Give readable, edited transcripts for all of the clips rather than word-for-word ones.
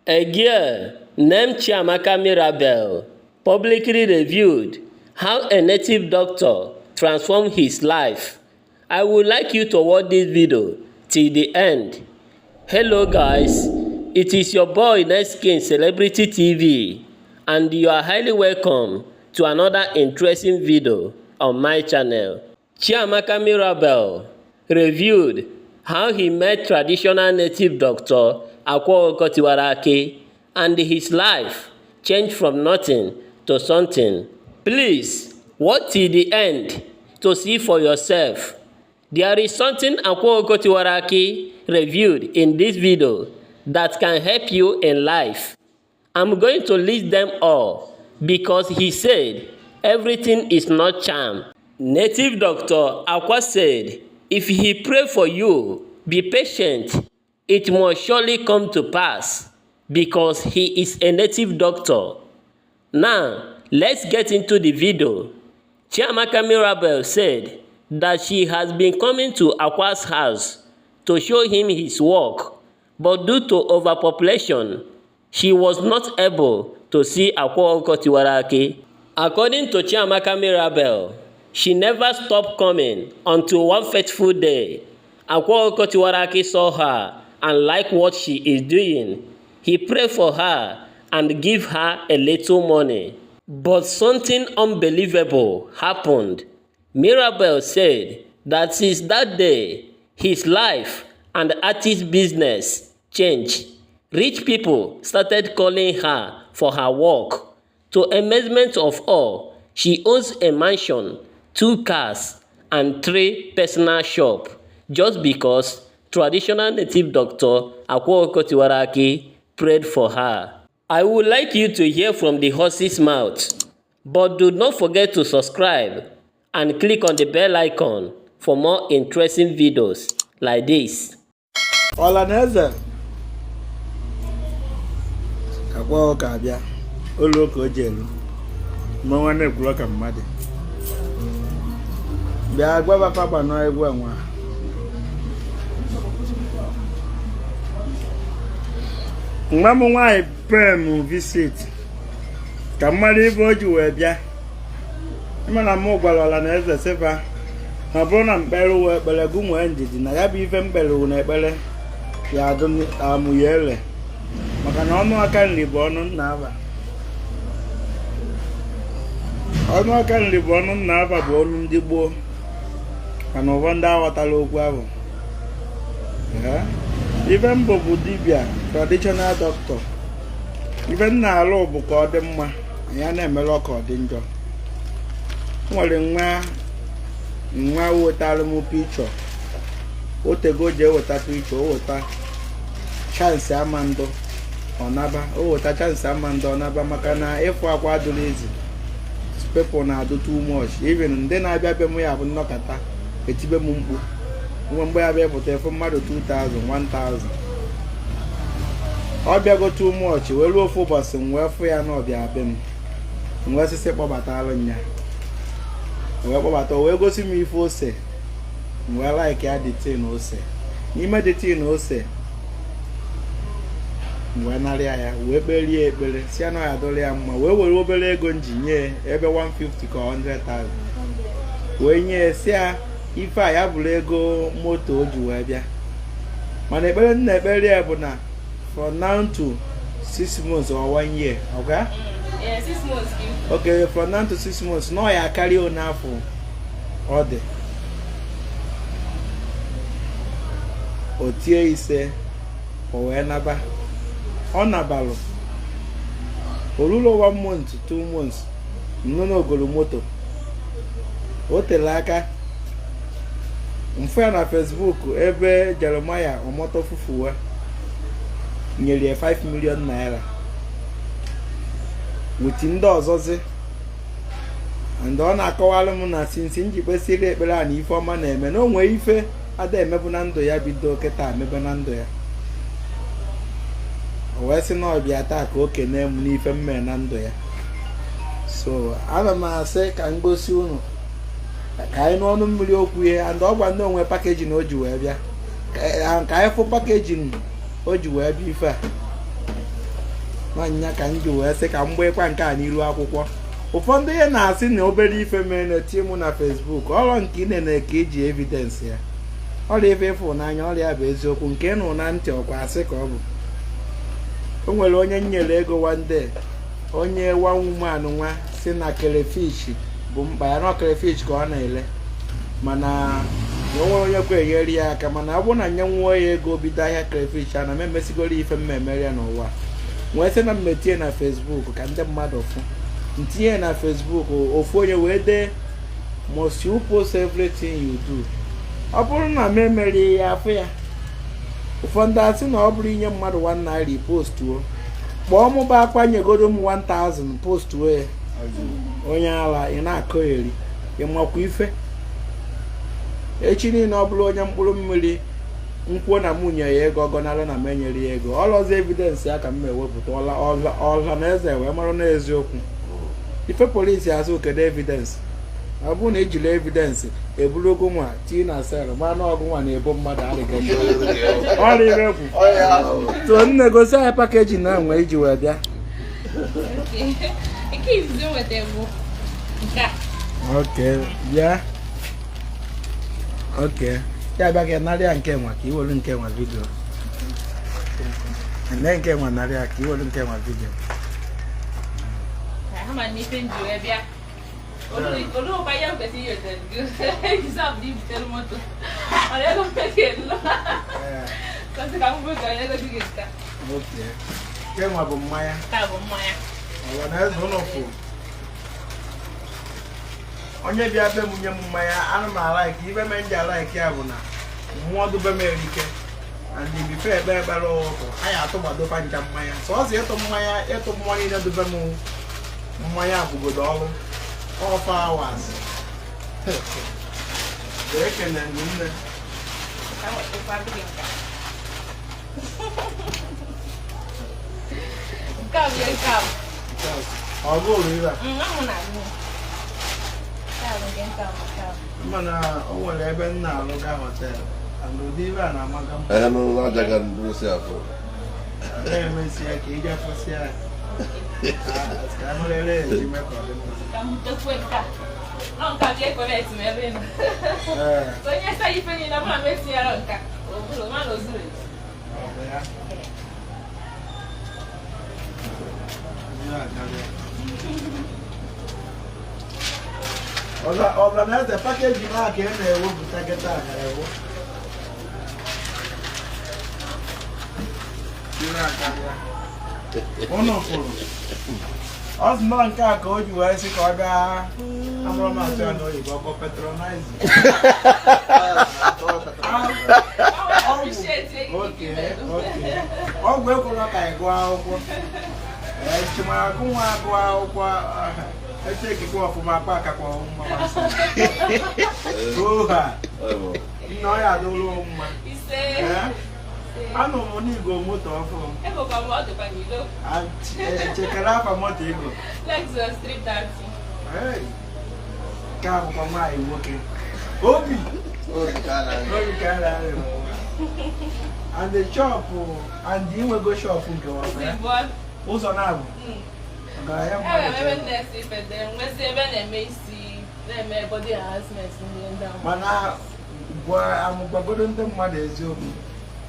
A girl named Chiamaka Mirabel publicly revealed how a native doctor transformed his life. I would like you to watch this video till the end. Hello guys, it is your boy Next King Celebrity TV and you are highly welcome to another interesting video on my channel. Chiamaka Mirabel revealed how he met traditional native doctor Akwa Okuko Tiwaraki and his life changed from nothing to something. Please watch till the end to see for yourself. There is something Akwa Okuko Tiwaraki revealed in this video that can help you in life. I'm going to list them all because he said everything is not charm. Native doctor Akwa said if he pray for you, be patient, it must surely come to pass because he is a native doctor. Now, let's get into the video. Chiamaka Mirabel said that she has been coming to Akwa's house to show him his work, but due to overpopulation, she was not able to see Akwa Okuko Tiwaraki. According to Chiamaka Mirabel, she never stopped coming until one fateful day. Akwa Okuko Tiwaraki saw her and liked what she is doing. He prayed for her and gave her a little money. But something unbelievable happened. Mirabel said that since that day, his life and artist business changed. Rich people started calling her for her work. To amazement of all, she owns a mansion, 2 cars, and 3 personal shops just because traditional native doctor Akwa Okuko Tiwaraki prayed for her. I would like you to hear from the horse's mouth, but do not forget to subscribe and click on the bell icon for more interesting videos like this. Ọla na eze akwa ụka abịa olu ka o ji elu ma nwanne ekwuru ka mmadụ bịa gwa papa gbanọ egwu enwe. Nwa m nwaanyị pay m visit ka mmadụ ibe o ji wee bịa ịma na mụ gwara ọla na eze sịfa na ọ bụrụ na mkpere uwe ekpere gụ nwee ndidi na ya bụ ife mkpere uwe na ekpere ya adụ amụ ya ele maka na ọnụ aka nri bụ ọnụ nna aba, ọnụ aka nri bụ ọnụ nna aba bụ ọnụ ndị gboo, mana ụfọdụ aghọtala okwu ahụ. Ife mbụ bụ dibịa traditional doctor, ife m na-alụ bụ ka ọ dị mma, anyị na-emelụ ka ọ dị njọ. Nwere nwa nwa wetara m picture, otego ji eweta picture, o weta chance ama ndụ ọnaba, o weta chance ama ndụ ọnaba, maka na ịfụ akwa adụrụ ezi, people na-adụ too much. Even ndị na-abịa be m ya bụ nnọkọta etibe m mkpu nwe mgbe ya bịa pụta efu mmadụ 2000 1000, ọ bịago too much. Wee ruo ofu ụbọchị m wee fụ ya na ọbịa be m, m wee sịsị kpọbatara nya, wee kpọbata, wee gosi m ife ose, m wee like ya, the thing ose n'ime the thing ose, m wee narịa ya, wee kperie ekpere si ya na ya dụrụ ya mma, wee were obere ego m ji nye ebe 150 ka 100,000 wee nye si ya ife a ya bụrụ ego moto o ji wee bịa. Mana ekpere m na-ekpere ya bụ na from now to 6 months or 1 year, okay? Yeah, 6 months. Okay, from now to 6 months na ọ ya akarị n'afọ ọ dị o tie ise, o wee naba. Ọ nabalụ olulu 1 month, 2 months, nnụ n'ogolo moto o tere aka mfu ya na Facebook ebe Jeremiah Omoto Fufuwa nyere ya 5 million naira wuti ndị ọzọzi. And ọ na-akọwalụ m na since m ji kwesịrị ekpere a na ife ọma na-eme na o nwee ife ada emebu na ndụ ya bido kịta emebe na ndụ ya. O wee sị na ọ bịa taa ka o kene m n'ife m mere na ndụ ya. So ana m asị ka m gosi unu ka anyị n'ọnụ mmiri okwu ihe, and ọ gwa ndị onwe packaging o ji wee bịa ka anyị fụ packaging o ji wee bịa ife a. N'ọnya ka m ji wee sị ka m gbekwa nke a n'iru akwụkwọ. Ụfọdụ ihe na-asị na obere ife mere na-eti mụ na Facebook, ọrụ nke ị nene ka iji evidence ya, ọrịa ife ịfụ n'anya, ọrịa bụ eziokwu nke ị nụ na ntị, ọkwa asị ka ọ bụ. O nwere onye m nyere ego one day, onye one woman nwa si na crayfish bụ mkpa ya, na crayfish ka ọ na-ele, mana na o nwere onye kwe enyere ya aka. Mana ọ bụrụ na nye nwuo ya ego bido ahịa crayfish, a na m emesigoro ife m emere ya n'ụwa. Wee sị na m metie na Facebook ka ndị mmadụ fụ. Ntinye na Facebook, ofu onye wee dee, "Must you post everything you do?" Ọ bụrụ na m emerighị ya afụ ya, ụfọdụ asị na ọ bụrụ inye mmadụ 1 naira postuo, kpọọ mụ bụ akwa nyegodo m 1000 postuo ya. Onye ala, ị na-akọ eri, ị makwa ife echi niile. Ọ bụrụ onye mkpụrụ mmiri nkwuo na mụ nye ya ego, ọgọnalụ na m enyere ya ego, ọlọzi evidence ya ka m ewepụta ọla na eze wee marụ n'eziokwu. Ife polisi azụ, kedu evidence? Ọ bụrụ na ejiri evidence eburu ogo nwa tii na cell, ma na ọgụ nwa na-ebo mmadụ allegation ọrịa irekwu. So nne, gosi anyị package na nwe iji wee bịa. Nke izizi m nwetara bụ nke a. Ok, bịa. Ok, ya bịa ka narị ya nke nwa ka iwelu nke nwa video nne nke nwa, narị ya ka iwelu nke nwa video. Ha ma na ife m ji wee bịa. Olúwo ihe m kwesịrị iwetere gị. Ejisa bụ ibutere moto. Mana ego m elu. Kọsị ka m bụ ka ego dị gị nka. Ok, nke nwa bụ mmanya. Nke a bụ mmanya. Ọwa na eze ụlọ fụ onye bịa be m nye m mmanya, ana m a-like. Ibe me nji a-like ya bụ na mmụọ dube m erike and before ekpe ekpere ụtụ, anyị atụgbadokwa ncha mmanya sọọsọ ịtụ mmanya, ịtụ mmụọ niile dube m mmanya bụgodo ọrụ all 4 hours. Ekene m nne. Ka m wetakwa gị nke a. Nke a bụ ihe nke a bụ. Ọgụ ụlọ ibe a. Ahụ na-agụ. Nke a bụ nke nke a bụ nke a bụ. Mana o nwere ebe m na-arụga hotel and ụdị ibe a na-amaga m. Ee, nụ ajaga ndosi afọ. Na-emesi ya ka ije fụsị ya ka ahụrịrị eji mee ka ọ dị mma. Ka m butekwe nke a. Ọ nke a bụ ihe connect m ebe ị nọ. Ee. So onye sa ife niile mụ na m etinyere nke a. O bụrụ ma na o zuru ezu. Ọ bụ ya. Ihe a karịa. Ọbụla na eze package a ka ị na-ewepụta kịta na-ewu. Ihe a karịa. Ụnụ fụrụ. Ọ sị nọ nke a ka o ji wee sị ka ọ bịa amụrụ m atụ ya n'oyibo ọkọ patronize. Appreciate it. Okay. Ọgwụ ekwere ka anyị gụọ akwụkwọ. Ee, chimara nwa agụọ akwụkwọ eche ekike ọfụma akpa akakwa mma masị. Oha, nna ọ ya adịrị mma. Ise. Ee, anụ m n'igo moto ọfụrụ. Ebokwa m ọ dịkwa n'ilo. Chekere afa moto ego. Lexus 330. Hey, nke a bụkwa nwaanyị nwoke. Obi obi ka a na-arịa n'ụwa. And the shop and inwego shop nke ọfụ ya. Ụzọ Ụzọ na-abụ. Ọgaranya Enwere m ebe mmadụ. m na-ese ife dị, nwezi ebe na-eme isi, na-eme body enhancement ndị ndị ahụ. Mana gwa amụgwagodo ndị mmadụ eziokwu,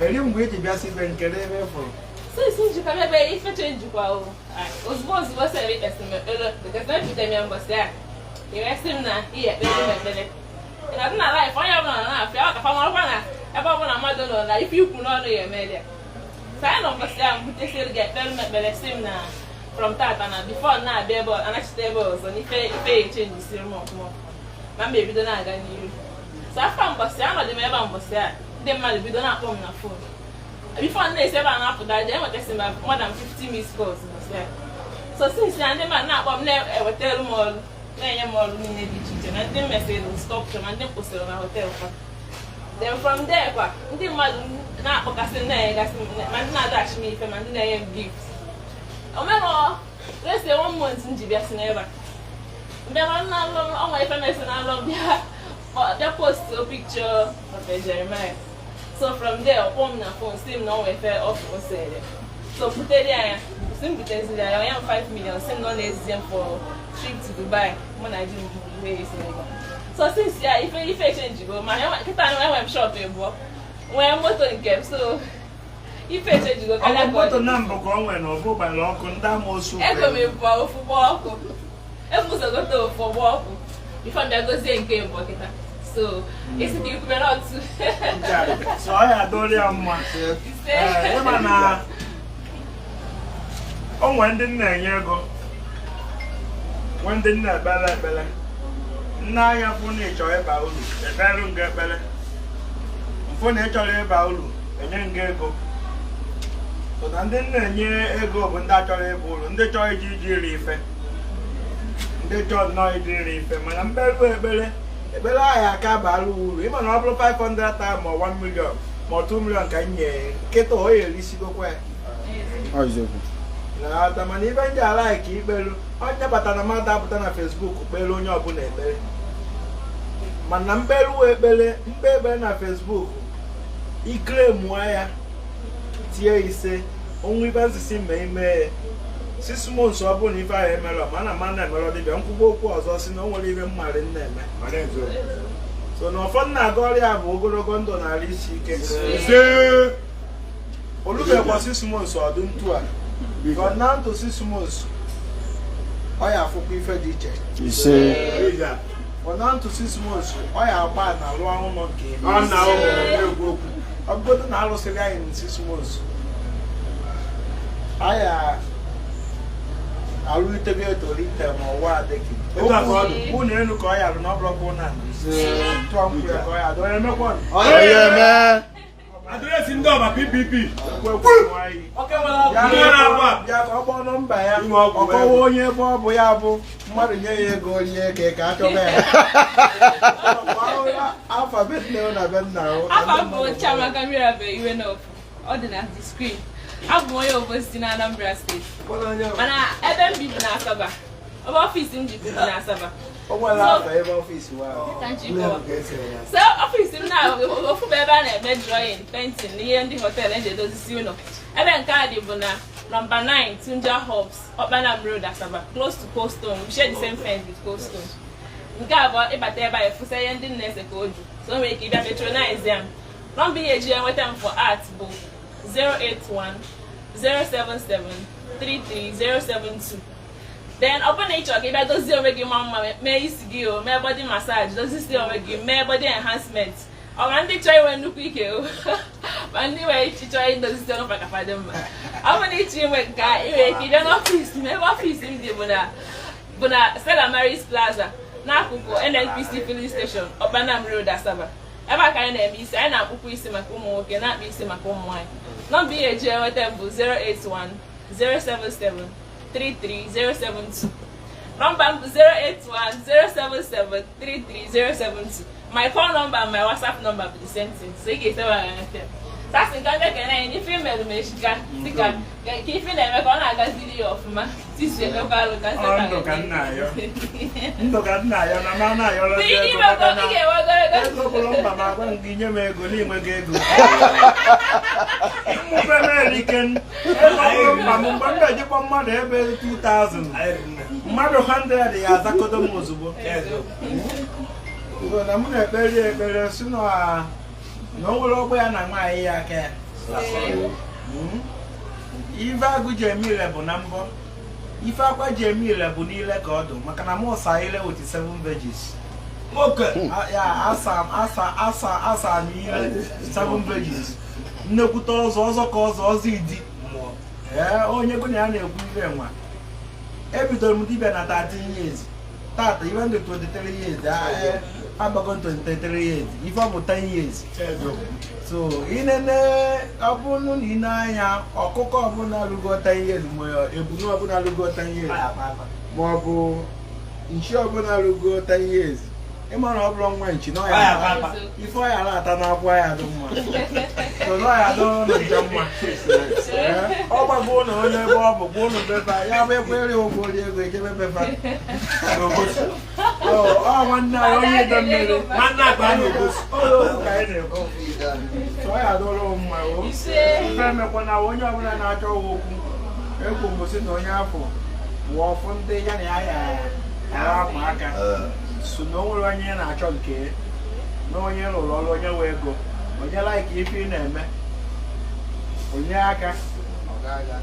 eri mgbe iji bịa si be nkele ebe ị fụrụ. So isi njikwa m ebe ife chenjikwa o. Ozugbo ozugbo sere ikpesi m ekpere, because na ebitere m ya mbọsị a. I wee sị m na ihe ekpere m ekpere. Ị na-adị na life onye ọbụla nọ na-afịa ọ kafa marakwa na ebe ọbụla mmadụ nọ na ife ikwu n'ọnụ ya emere ya. So anyị nọ mbọsị a mbutesiri gị ekpere m ekpere, sị m na from tata na before na-abịa ebe anachite ebe ọzọ na ife ife ya echenjisiri m ọfụma ọfụma ma m ebido na-aga n'iru. So afọ mbọsị anọdị m ebe a mbọsị a, ndị mmadụ bido na-akpọ m na phone. Before m na-esi ebe a na-apụta je, enwetasị m more than 50 missed calls mbọsị a. So since na ndị mmadụ na-akpọ m, na-ewetara m ọrụ, na-enye m ọrụ niile dị iche iche, na ndị m mesịrị sculpture, ma ndị m kwụsịrị na hotel kwa. Then from there kwa, ndị mmadụ na-akpọkasị m, na-enyegasị m, ma ndị na-adachi m ife, ma ndị na-enye m gift. O merọ, let's say one month m ji bịa si n'ebe a mbịa na alụ ọnwa ife mesi na alụ bịa bịa post a picture of Jeremiah. So from there, ọ kpọọ m na phone, sị m na ọ nwee ife ọfụ o sere. So butere ya ya, Mbọsị m buteziri ya, onye m 5 million, si m nọ n'ezie m for trip to Dubai, mụ na di m wee esi ego. So since ya, ife echenjigo ma kịta na enwe m shop ịbụọ, nwee moto nke m, so ife echenjigo karịa Ọkụ ka ọ moto dị. Na mbụ ka ọ nwere na ọbụ gbara ọkụ ndị amoosu. Ego m ịbụọ, ofu gbaa ọkụ, ebu ụzọ gote ofu, gbaa ọkụ before m bịa gozie nke ịbụọ kịta. So isi ka ikwube n'otu. So ọ ya adọrọ ya mma. Ise. Ee, ịma na o nwee ndị nna enye ego, nwee ndị nna ekpere ekpere. Nna anya fụ na ịchọ ịba uru, ekpere nga ekpere. Mfụ na ịchọrọ ịba uru, enye nga ego. So na ndị nna enye ego bụ ndị achọrọ ịba uru, ndị chọrọ iji iri ife, ndị chọrọ nnọọ iji iri ife. Mana mkperu ekpere ekpere ahụ aka bara uru. Ịma na ọ bụrụ 500,000 ma 1 million ma 2 million ka m nye nkịta, ọ ya erisigokwa ya. Na-ata. Mana ibe ndị ala ka ikpelu onye bata na mmadụ apụta na Facebook kpere onye ọbụla ekpere, mana mkperu ekpere, mkpe ekpere na Facebook, ikre mụọ ya tie ise onwe ibe nsisi mee ime ya 6 months. Ọ bụrụ na ife ahụ emerọ, ma na mmadụ emerọ dibịa nkwugbo okwu ọzọ si na o nwere ibe mmarị nna eme. So na ụfọdụ na-aga ọrịa bụ ogologo ndụ na ara isi ike. Olubekwa 6 months ọdụ ntu a, from now to 6 months, ọ ya afụkwa ife dị iche. Ise. From now to 6 months, ọ ya agba na lụọ ụlọ nke ya. Ọ bụgodu na alụsịrị anyị in 6 months, anyị alụitego etolite ma ụwa adịghị ụlọ elu ka ọ ya alụ na ọ bụrụkwa ụlọ ala tụọ nkwụ ya ka ọ ya adụ onye emekwa. Onye eme. Address ndị ọba PPP. Ya ka ọ kpọọ nọmba ya, ọ kọwa onye ebe ọ bụ. Ya bụ mmadụ nye ya ego rie eke ka a chọba ya afa be nne na be nna. Afa m bụ Chiamaka Mirabel Iwenofu. Ọ dị na the screen. Abụ m onye Obosi na Anambra Steeti, mana ebe m bi bụ na Asaba. Ebe ọfịs m ji bụ na Asaba. O nwere afa ebe ọfịs wa? Ka m ji kọwa. So ọfịs m na ofu bụ ebe a na-eme drawing, painting na ihe ndị hotel eji edozisi ụlọ. Ebe nke a dị bụ na nọmba 9 Tunja Hubs, Okpanam Road, Asaba, close to Cold Stone. We share the same fence with Cold Stone. Nke abụọ, ịbata ebe a, efusa ihe ndị na-ese ka o ju. So o nwere ike ịbịa patronize ya. Nọmba ihe eji enweta m for art bụ 081 077 33072. Then ọ bụrụ na ị chọrọ ka ị bịa dozie onwe gị ma mma, mee isi gị, o mee body massage, dozisie onwe gị, mee body enhancement, ọ ma ndị chọrọ inwe nnukwu ike, o ma ndị nwere ike chọrọ idozisi onwe maka fadị mma, ọ bụrụ na ị chọrọ inwe nke a, ị nwere ike ịbịa n'ọfịs m. Ebe ọfịs m dị bụ na Stella Maris Plaza, n'akụkụ NNPC filling station, Okpanam Road, Asaba. Ebe a ka anyị na-eme isi. Anyị na-akpụkwa isi maka ụmụ nwoke, na-akpa isi maka ụmụ nwaanyị. Nọmba ihe eji enweta m bụ 081 077 33072. Nọmba m bụ 081 077 33072. My phone number and my WhatsApp number bụ the same thing, so ị ga-esewa ya enweta m. Sasị nke ndị ekene anyị n'ife imelụ m eshika dịka ka ife na-eme ka ọ na-agaziri ya ọfụma tisu emekwa alụ ka Ọ ndụ ka nna ayọ, ndụ ka nna ayọ na ma na-ayọrọzi ego maka na ị ga-enwe ogologo ego bụrụ mba ma agwa m gị nye m ego n'inweghị ego mmụbe m erike. Ego bụrụ mba m, mgbe m na-ejikwa mmadụ ebe 2000 mmadụ 100 ya azakodo m ozugbo. So na m na-ekperi ekpere si na na o nwere ọgbọ ya na nwaanyị ya aka ya. Ife agụ ji eme ile bụ na mbọ, ife akwa ji eme ile bụ n'ile ka ọ dụ, maka na mụ sa ile with seven virgins. Ya asa asa asa asa m ile seven virgins, nnekwute ọzọ ọzọ ka ọzọ ọzọ idi. Ee, onye gụ na ya na-ekwu ife nwa. Ebidoro m dibịa na 13 years. Tata ife ndụ 23 years, agbago 23 years, ife ọ bụ 10 years. So inene, ọ bụrụ na ị na-anya ọkụkọ ọbụla rugo 10 years, ma ebunu ọbụla rugo 10 years, ma ọ bụ nchi ọbụla rugo 10 years, ịma na ọ bụrụ nwa nchi na ọ ya ife ọ yara ata n'akwụ ya dị mma. So na ọ ya dị na nje mma. Ee, ọ gbago na onye ebe ọ bụ gwa ụnụ befa ya bụ ekwere ụgwọ ori ego ejebe befa. Ọ nwanne anyị onye ide mmiri, Nwanne akpa a na-egosi. ụlọ okwu ka anyị na-ekwu. So ọ ya dụrụ mma o. Ise. Ife emekwana onye ọbụla na-achọ okwu. Ekwu m sị na onye afọ bụ ọfụ ndị ya na ya ya ama aka. So na o nwere onye na-achọ nke na onye rụrụ ọrụ, onye nwe ego, onye like ife ị na-eme, onye aka ọ ga-aga.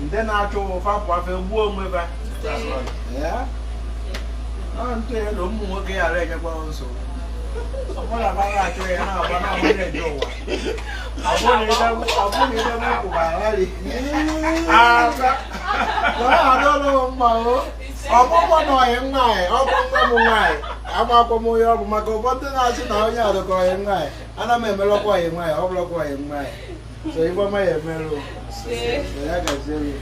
Ndị na-achụ ụfa pụ afọ egbuo onwe fa. Ya ọ ntụ ya na ụmụ nwoke ghara enyekwa nsogbu. Ọ bụrụ na ha achụ ya na-agba na-agba na-eje ụwa, ọ bụrụ na idebe ụkwụ ma aghari asa na ọ adọrọ m mma o. Ọ bụkwa na ọyị nwaanyị, ọ bụ nwa m nwaanyị, amakwa m onye ọ bụ, maka ụfọdụ na-asị na onye adọkọ ọyị nwaanyị. Ana m emerọkwa ọyị nwaanyị, ọ bụrụkwa ọyị nwaanyị. So ife ọma ya emerụ. So ya gazie ya.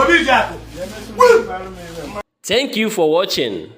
Obi ji akụ. Ya emesịrị m ife. Thank you for watching.